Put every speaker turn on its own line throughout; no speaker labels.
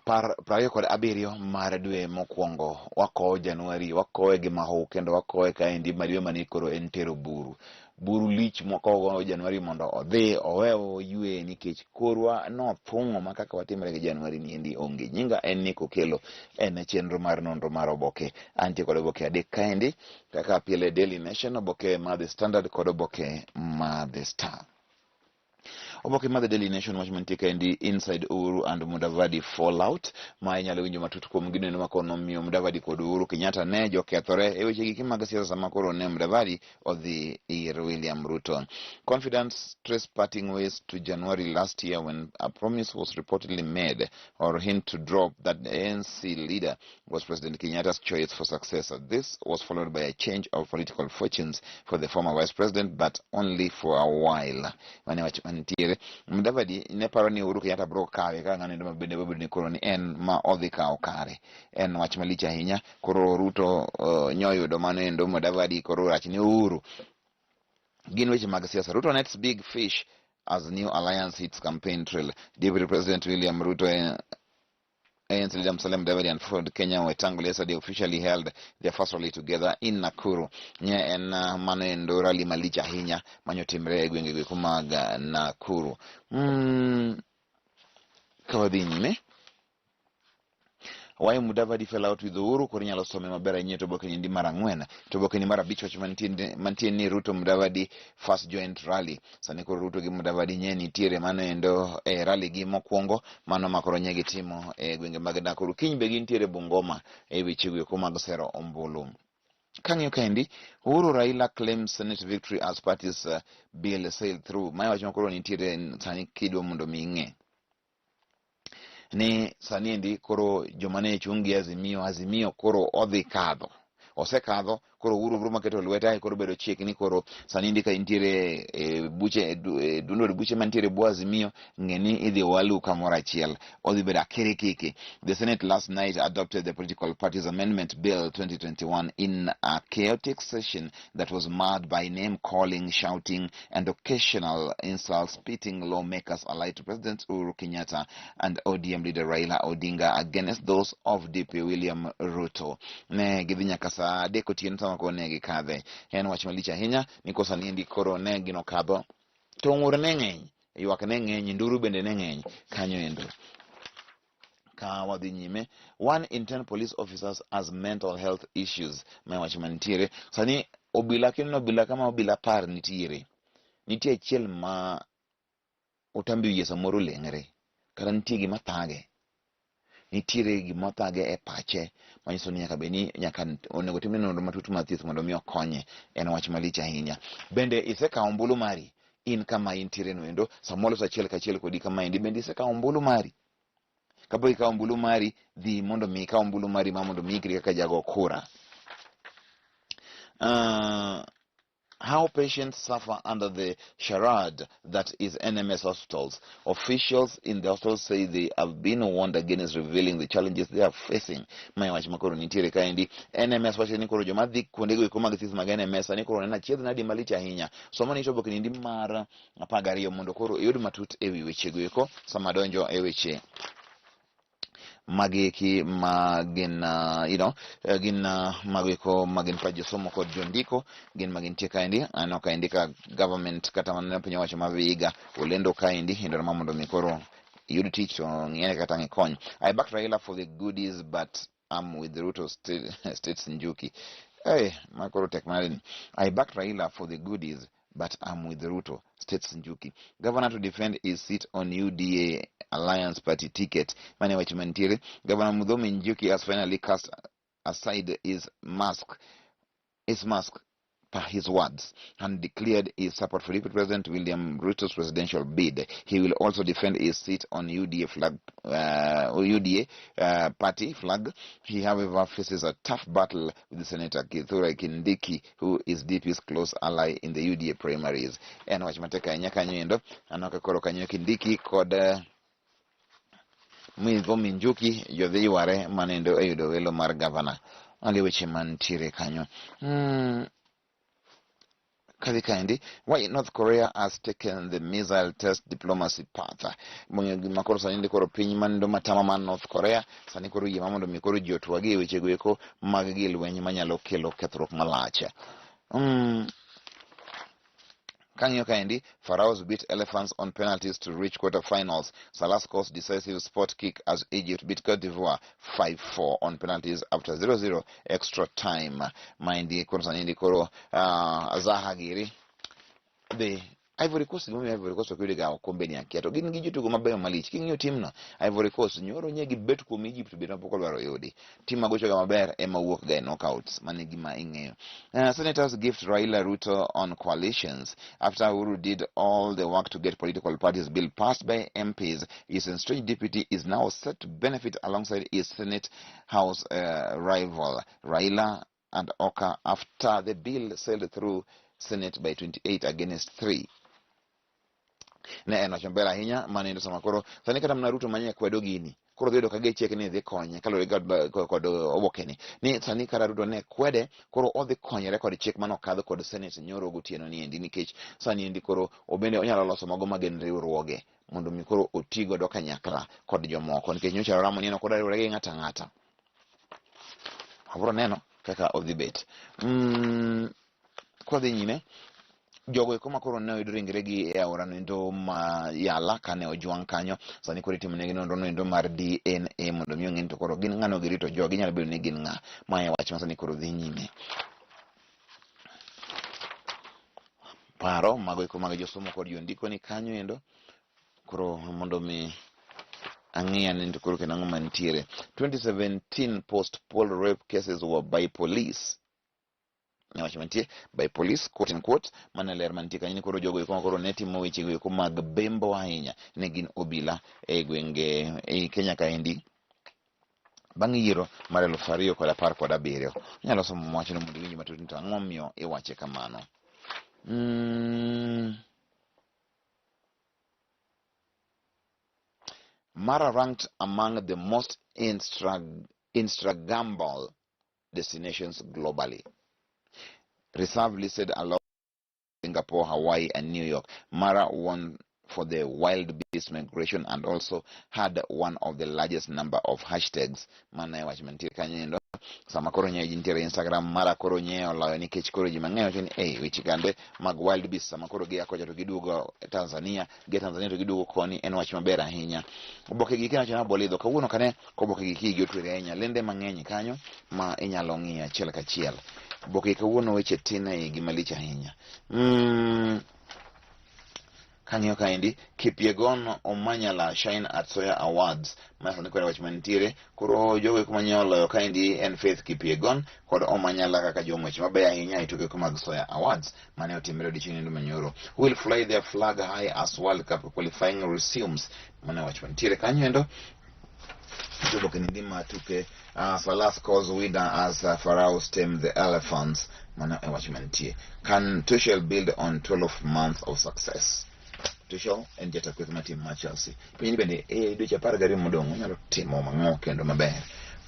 Apar 27 mar dwe mokwongo wakowo Januari, wakowe gi mahu kendo wakowe kaendi ma dwe mani koro en tero buru. Buru lich mwakowo go Januari mondo odhi owe oywe nikech korwa nothung'o ma kaka watimre gi Januari ni endi onge. Nyinga en Nick Okello, en chenro mar nonro mar oboke. Antie kod oboke adek kaendi kaka pile Daily Nation, oboke mar The Standard kod oboke mar The Star. Oboke mar The Daily Nation wach mantie kaendi Inside Uhuru and Mudavadi Fallout ma inyalo winjo matut kuom gino endo ma koro nomiyo Mudavadi kod Uhuru Kenyatta ne jokethore e weche giki mag siasa sama koro ne Mudavadi odhi ir William Ruto. Confidence trace parting ways to January last year when a promise was reportedly made or hint to drop that the ANC leader was President Kenyatta's choice for successor. This was followed by a change of political fortunes for the former vice president, but only for a while. Mane wach mantiere. Mudavadi ne paro ni Uhuru Kenyatta biro kawe kaka ng'ano ma bende bedo ni koro ni en ma odhi kawo kare. En wach malich ahinya. Koro Ruto nyoyudo mano endo Mudavadi koro rach ni Uhuru. Gin weche mag siasa. Ruto nets big fish as new alliance hits campaign trail. Deputy President William Ruto ANC leader Musalia Mudavadi and Ford Kenya Wetangula yesterday officially held their first rally together in Nakuru. Nye en mano endo rally malich ahinya manyotimre e gwenge goeko mag Nakuru. Ka wadhi nyime Why Mudavadi fell out with Uhuru koro inyalo some maber ahinya to oboke ni mar ang'wen to oboke ni mar abich wach mantie ni Ruto Mudavadi first joint rally. Sani koro Ruto gi Mudavadi nye nitiere mano endo e rally gi mokwongo mano ma koro nye gitimo e gwenge mag Nakuru. Kiny be gintiere Bungoma e weche go eko mag sero ombulu. Kang'iyo kaendi, Uhuru Raila claims Senate victory as parties bill sailed through. Mae wach ma koro nitiere sani kidwa mondo mi ing'e ni sani endi koro joma ne chung' gi Azimio, Azimio koro odhi kadho. Osekadho, koro Uhuru biro maketo lwete ae koro bedo chik ni koro sani endi ka intiere e buche e duond od buche mantiere e bwo Azimio, ng'e ni idhi walu kamoro achiel. Odhi bedo akirikiki. The Senate last night adopted the Political Parties Amendment Bill 2021 in a chaotic session that was marred by name calling, shouting, and occasional insults pitting lawmakers allied to President Uhuru Kenyatta and ODM leader Raila Odinga against those of DP William Ruto. Ne gidhi nyaka saa adek otieno sama koro ne gikadhe. En wach malich ahinya ni kosa ni endi koro ne gino kadho to ng'ur ne ng'eny, ywak ne ng'eny, nduru bende ne ng'eny kanyo endo. Ka wadhi nyime, 1 in 10 police officers has mental health issues. Mae wach mantiere. Sani obila kineno obila kama obila 10 nitiere. Nitie achiel ma otambi wiye samoro oleng're. Kata nitie gima thage. Nitiere gima thage e pache manyiso ni nyaka bed ni nyaka onego timne nonro matut mar thieth mondo mi okonye. En wach malich ahinya. Bende isekawo ombulu mari in kama intiere no endo samoro loso achiel kachiel kodi kama endi bende isekawo ombulu mari. Kapok ikawo ombulu mari, dhi mondo mi ikaw ombulu mari ma mondo mi ikri kaka jago kura. How patients suffer under the charade that is NMS hospitals. Officials in the hospitals say they have been warned against revealing the challenges they are facing. Mae wach makoro nitiere kaendi. NMS wacho ni koro joma dhi kuondego eko mag thieth mag NMS sani koro neno achiedh nadi malich ahinya. Somo ni to oboke niendi mar 12 mondo koro iyud matut ewi wechego eko sama donjo e weche magieki ma gin gin mago eko ma gin pa josomo kod jondiko gin ma gintie kaendi. Aneno kaendi ka government kata mana piny owacho ma Vihiga olendo kaendi e ma mondo mi koro iyud tich to ng'iane kata ng'ikony. I backed Raila for the goodies but I'm with Ruto states Njuki. Hey, ma koro tek manade. I backed Raila for the goodies but I'm with Ruto, states Njuki. Governor to defend his seat on UDA Alliance Party ticket. Mane wach mantiere. Governor Muthomi Njuki has finally cast aside his mask per his words, and declared his support for Deputy President William Ruto's presidential bid. He will also defend his seat on UDA flag, UDA party flag. He, however, faces a tough battle with Senator Kithure Kindiki, who is DP's close ally in the UDA primaries. En wach matek ahinya kanyo endo. Aneno ka koro kanyo Kindiki kod Muthomi Njuki jodhi yware manendo e yudo welo mar gavana. Mago e weche mantiere kanyo. Kadhi kaendi, why North Korea has taken the missile test diplomacy path. Mong'eyo gima koro sani ndi koro piny manindo matama mar North Korea sani koro yie ma mondo mi koro ji otwagi e wechego eko mag gi lweny manyalo kelo kethruok malach. Kang'iyo kaendi, Pharaohs beat Elephants on penalties to reach quarterfinals. Salah scores decisive spot kick as Egypt beat Cote d'Ivoire 5-4 on penalties after 0-0 extra time. Maendi koro sani ndi koro Zaha giri dhi Ivory Coast. Gimomiyo Ivory Coast ok yud ga okombe ni akia, to gin gi jotugo mabeyo malich. King'iyo timno Ivory Coast nyoro nye gibet kuom Egypt bende mapok odwaro yudi. Tim magochoga maber ema wuok ga e knockouts. Mano e gima ing'eyo. Senators gift Raila Ruto on coalitions. After Uhuru did all the work to get political parties bill passed by MPs, his estranged deputy is now set to benefit alongside his Senate House rival Raila and Oka after the bill sailed through Senate by 28 against 3. Ne en wach maber ahinya manindo sama koro sani kata mana Ruto manye kwedo gini koro dhi yudo ka gichik ni dhi konye kaluwore kod obokeni ni sani kata Ruto ne kwede koro odhi konyore kod chik mane okadh kod Senate nyoro gotieno ni endi, nikech sani endi koro obende onyalo loso mago ma gin riwruoge mondo mi koro oti godo kanyakla kod jomoko, nikech nyocha oramo ni en ok odwa riwore gi ng'ato ang'ata. Wabiro neno kaka odhi bet. Kwadhi nyime, jogo eko ma koro ne oyud ringregi e aora noendo ma Yala kane ojwang' kanyo, sani koro itimo negi nonro noendo mar DNA mondo mi ong'e ni to koro gin ng'ano girito jogi, nyalo bedo ni gin ng'a. Ma e wach ma sani koro dhi nyime. Paro mago eko mag josomo kod jondiko ni kanyo endo, koro mondo mi ang'i ane ni to koro kendo ang'o mantiere. 2017 post poll rape cases were by police. Ne wach mantie by police, quote in quote, mano e ler mantie kanyo ni koro jogo eko koro ne timo weche go eko mag bembo ahinya ne gin obila e gwenge ei Kenya kaendi bang' yiero mar 2017. Inyalo somo wachno mondo iwinj matut ni to ang'o momiyo iwache kamano. Mara ranked among the most Instagrammable destinations globally. Reserve listed along Singapore, Hawaii, and New York. Mara won for the wild beast migration and also had one of the largest number of hashtags. Mano e wach mantie kanyo endo. Sama koro nye ji nitiere Instagram, Mara koro nye oloyo nikech koro ji mang'eny wacho ni ei weche kande mag wild beast sama koro gia kocha to giduogo Tanzania, gia Tanzania to giduogo koni en wach maber ahinya. Oboke gi kendo abolidho kawuono kane oboke gi kigi otwere ahinya lende mang'eny kanyo ma inyalo ng'iyo achiel kachiel. Oboke kawuono weche tin e igi malich ahinya. Kang'iyo kaendi, Kipyegon Omanyala shine at Soya Awards. Ma sani koro wach mantiere. Koro jogo eko manye oloyo kaendi en Faith Kipyegon kod Omanyala kaka jong'wech mabeyo ahinya e tuke mag Soya Awards mane otimre odiechieng' nindo manyoro. Who will fly their flag high as World Cup qualifying resumes. Mane wach mantiere kanyo endo. Oboke ni ma tuke Salah scores winner as Pharaohs tame the elephants. Mano e wach mantie. Can Tuchel build on 12 months of success? Tuchel en jata kweth mar tim mar Chelsea. Penjo ni bende e dweche 12 modong' onyalo timo mang'o kendo maber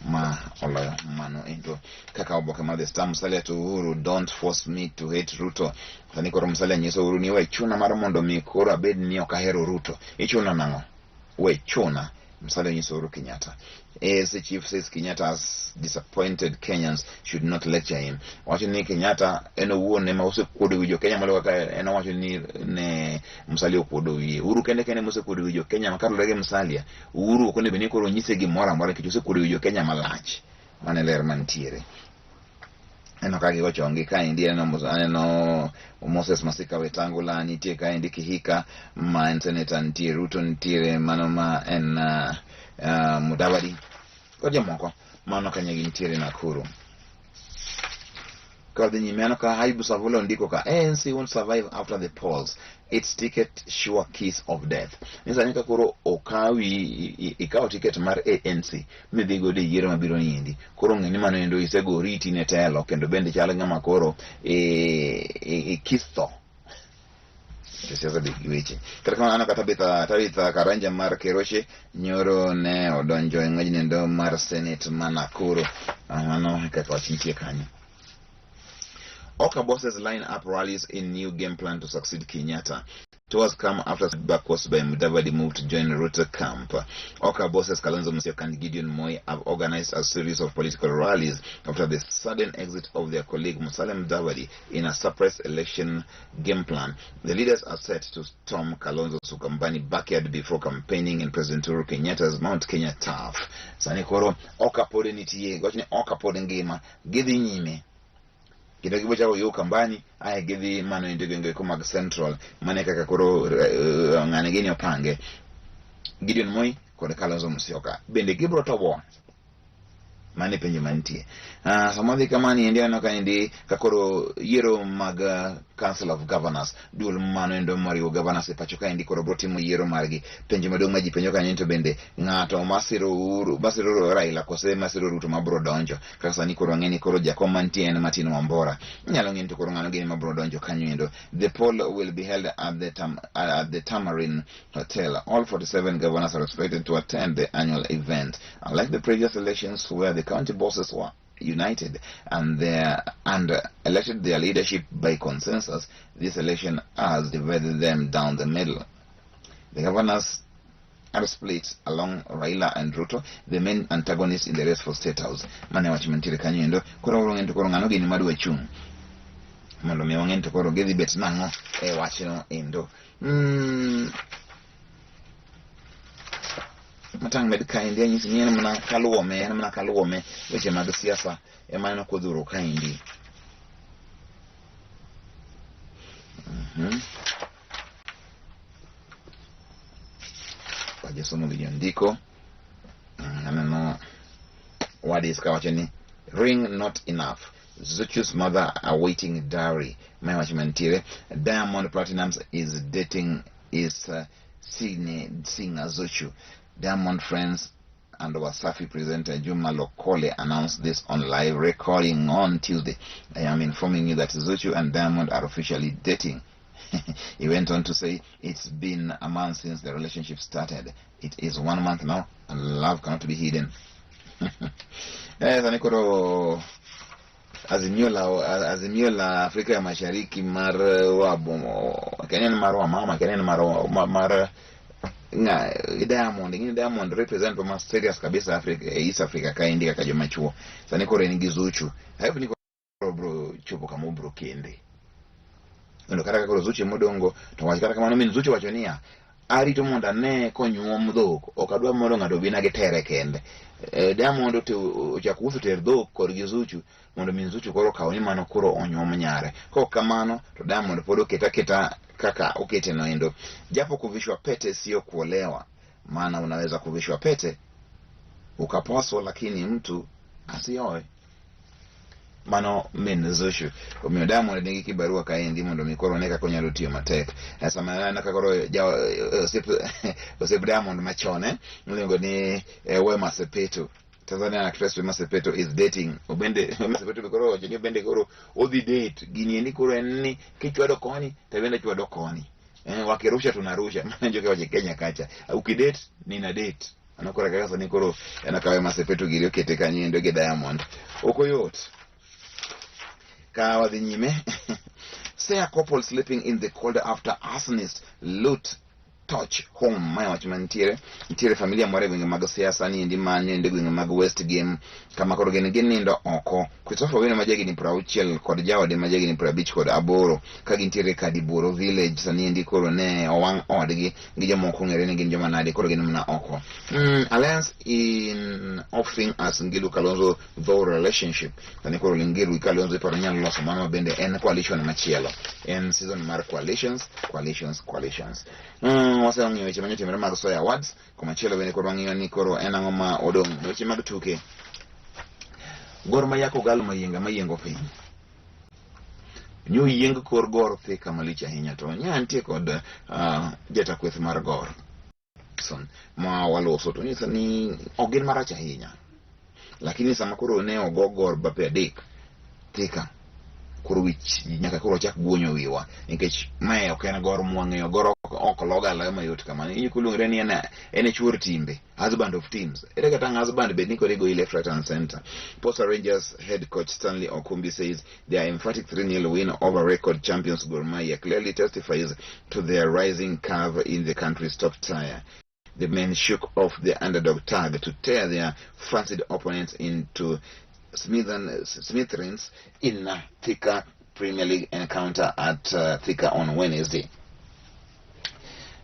ma oloyo mano endo kaka oboke mar The Star. Musalia to Uhuru, don't force me to hate Ruto. Sani koro Musalia nyiso Uhuru ni we chuna mar mondo mi koro abed ni ok ahero Ruto. Ichuna nang'o? We chuna. Musalia nyiso Uhuru Kenyatta. ASC chief says Kenyatta has disappointed Kenyans, should not lecture him. Wacho ni Kenyatta en owuon ema osekuodo wi jo-Kenya moloyo kaka en owacho ni ne Musalia okuodo wiye. Uhuru kende kende mosekuodo wi jo-Kenya ma kaluwore gi Musalia, Uhuru ok onego bed ni koro nyise gimoro amora nikech osekuodo wi jo-Kenya malach. Mano e ler mantiere. Aneno ka gigo chongi kaendi, aneno Moses Masika Wetangula nitie kaendi, Kihika ma en senator nitie, Ruto nitiere, mano ma en Mudavadi kod jomoko mano kanyo gintiere Nakuru. Kadhi nyime aneno ka Ayub Savula ondiko ka ANC won't survive after the polls, its ticket sure kiss of death. Ni sani ka koro okawi ikawo ticket mar ANC midhi godo e yiero mabiro niendi, koro ng'e ni mano endo isegori iti ne telo kendo bende chal ng'ama koro e kiss tho. Josiasa be gi weche. Kata kamano aneno ka Tabitha Karanja mar Keroche nyoro ne odonjo e ng'wejno mar Senate ma Nakuru. Mano e kaka wach nitie kanyo. Oka bosses line up rallies in new game plan to succeed Kenyatta. Tours come after setback was by Mudavadi moved to join Ruto camp. Oka bosses Kalonzo Musyoka and Gideon Moi have organized a series of political rallies after the sudden exit of their colleague Musalia Mudavadi in a surprise election game plan. The leaders are set to storm Kalonzo's Ukambani backyard before campaigning in President Uhuru Kenyatta's Mount Kenya turf. Sani koro Oka pod nitie, wach ni Oka pod ngima, gidhi nyime kendo gibo chako gi Ukambani ae gidhi mano endo gwenge eko mag Central. Mane kaka koro ng'ane gini opange. Gideon Moi kod Kalonzo Musyoka bende gibro tobo? Mano e penjo mantie. Sama dhi kamani endi aneno ka endi ka koro yiero mag Council of Governors, duol mano endo moriwo governors e pacho ka endi koro bro timo yiero margi. Penjo maduong' ma ji penjo kanyo to bende ng'ato masiro Uhuru, masiro Raila kose masiro Ruto mabro donjo? Kaka sani koro wang'e ni koro jakom mantie en Martin Wambora. Inyalo ng'e ni to koro ng'ano gini mabro donjo kanyo endo. The poll will be held at the Tamarin Hotel. All 47 governors are expected to attend the annual event. Unlike the previous elections where the county bosses were united and elected their leadership by consensus, this election has divided them down the middle. The governors are split along Raila and Ruto, the main antagonists in the race for State House. Mane wach mantiere kanyo endo, koro wang'e to koro ng'ano gini madwa chung' mondo mi wang'e to koro gidhi bet nang'o e wachno endo. Matang' med kaendi anyisi ni en mana kaluome, en mana kaluome weche mag siasa ema aneno kodhuro kaendi. Wajasomo gi jondiko. Aneno Wadis kawacho ni ring not enough. Zuchu's mother awaiting dowry. Mae wach mantiere. Diamond Platnumz is dating is Sydney singer Zuchu. Diamond friends and Wasafi presenter Juma Lokole announced this on live recording on Tuesday. "I am informing you that Zuchu and Diamond are officially dating." He went on to say, "It's been a month since the relationship started. It is one month now, and love cannot be hidden." Sani koro Azimio la Afrika ya Mashariki mar wa Kenya en mar wamama, Kenya en mar nga Diamond ng'ini Diamond represent ma serious kabisa Africa, East Africa kaendi kaka joma chuo. Sani koro en gi Zuchu. I hope ni koro bro chopo kama obro kende kendo kata ka koro Zuchu emodongo to wach kata kamano min Zuchu wacho niya arito mondo ane konyuom dhok, ok adwa mondo ng'ato obina gi tere kende. Diamond ochako uso ter dhok kod gi Zuchu mondo min Zuchu koro okaw ni mano koro onyuom nyare. Kok kamano to Diamond pod oketa aketa kaka okete no endo. Japo kuvishwa pete sio kuolewa, maana unaweza kuvishwa pete ukaposwa lakini mtu asioe. Mano min Zuchu. Omiyo Diamond nigi kibarua kaendi mondo mi koro one kaka onyalo tiyo matek. Sama aneno ka koro ja osiep Diamond machon miluongo ni Wema Sepetu, Tanzanian actress Wema Sepetu is dating. Obende Wema Sepetu be koro owacho ni obende koro odhi date. Gini endi koro en ni kichwado koni to bende chwado koni. Wakirusha tunarusha. Mano joka wacho Kenya kacha. Ukidate nina date. Mano koro kaka sani koro en ka Wema Sepetu giri okete kanyo endo gi Diamond. Ok oyot. Ka wadhi nyime. Say a couple sleeping in the cold after arsonist loot torch home. Mae wach mantiere. Nitiere familia moro e gwenge mag siasa ni endi man endi e gwenge mag West Game kama koro gin ginindo oko. Christopher Owino ma jahigni 60 kod jaode ma jahigni 58 ka gintiere Kadiboro village sani endi koro ne owang' odgi gi jomoko ong'ere ni gin joma nade koro gin mana oko. Alliance in offing as Ngilu Kalonzo though relationship. Sani koro Ngilu gi Kalonzo iparo nyalo loso mano ma bende en coalition machielo. En season mar coalitions, coalitions, coalitions. Waseng'iyo weche manyotimore mag Soya Awards. Komachielo bende koro wang'iyo ni koro en ang'o ma odong' weche mag tuke. Gor Mahia Kogalo mayienga mayiengo piny. Nyo yieng kor Gor Thika malich ahinya to nya nitie kod jata kweth mar Gor Son ma waloso to nyisa ni ok gin marach ahinya, lakini sama koro ne ogo Gor bape 3 Thika koro wich nyaka koro chak guonyo wiwa nikech mae ok en Gor mwang'eyo. Gor ok Ok loga aloya mayot kamano. Inyi kuluongre ni en e chuor timbe, husband of teams. Ere kata ang' husband bed ni koro igoyi left, right and center. Posta Rangers head coach Stanley Okumbi says their emphatic 3-0 win over record champions Gor Mahia clearly testifies to their rising curve in the country's top tier. The men shook off the underdog tag to tear their fancied opponents into smithereens in a Thika Premier League encounter at Thika on Wednesday.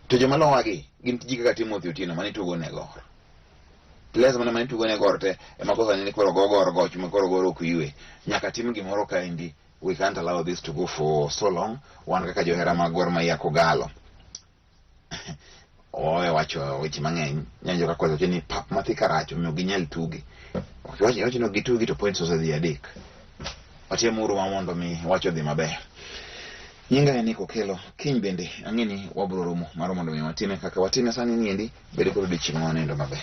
To joma lowagi gin ji kaka Timothy Otieno mane tugo ne Gor. Players mane tugo ne Gor te ema kosa ni koro go Gor goch ma koro Gor ok ywe. Nyaka tim gimoro kaendi. We can't allow this to go for so long. Wan kaka johera mag Gor Mahia Kogalo. Owe wacho weche mang'eny. Nyanjo ka kocha ni pap ma Thika rach omiyo ginyal tugi. Ok wacho ni gitugi to points osedhi 3. Watemuru ma mondo mi wach odhi maber. Nyinga en Nick Okello. Kiny bende ang'e ni wabiro romo mar mondo mi watime kaka watime sani niendi. Bed kod odiochieng' ma wanindo maber.